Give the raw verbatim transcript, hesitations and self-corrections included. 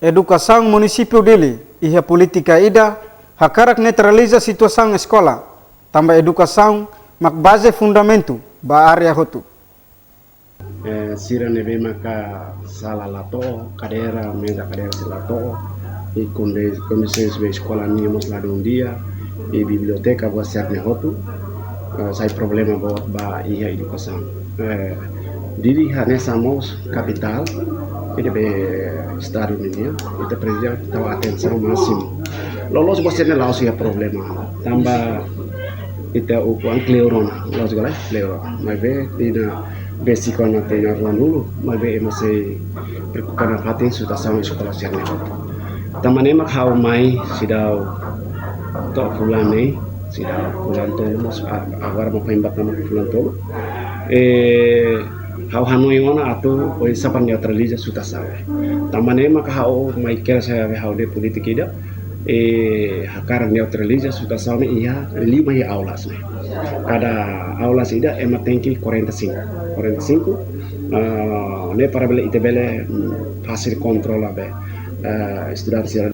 Edukasaun Munisípiu Dili iha polítika ida hakarak neutraliza situasaun eskola, tanba edukasaun mak baze fundamentu ba área hotu. Eh, sira ne'ebé maka sala la to'o, kadeira, meza kadeira sira la to'o, i konde-, kondisaun ba eskola nian mós ladún di'ak, i biblioteka buat sira-ne'e hotu, eh, sai problema boot ba iha edukasaun. Eh, Dili hanesan mós kapitál, ida be estadu nian, ita presiza tau atensaun másimu. Loloos buat sira-ne'e la'ós iha problema, tanba ita ukun kleur ona, la'ós galai kleur ona. Maibé tinan besik ona tinan ruanulu, maibé ema sei preokupa nafatin situasaun eskola sira-ne'e. Tanba ne'e mak ha'u mai seidauk to'o fulan ne'e, seidauk fulan tolu, mas a-, agora mak foin ba tama fulan tolu. Eh, ha'u hanoin ona atu oinsá para neutraliza situasaun. Tanba ne'e mak ha'u mai kera sai ha'u-nia polítika ida, eh, hakarak neutraliza situasaun ne'e iha lima iha aulas ne'e. Kada aulas ida ema tenke quarenta e cinco. Quarenta e cinco, ah, ne'e para bele ita bele, mm, fasil kontrola be, ah, estudante sira.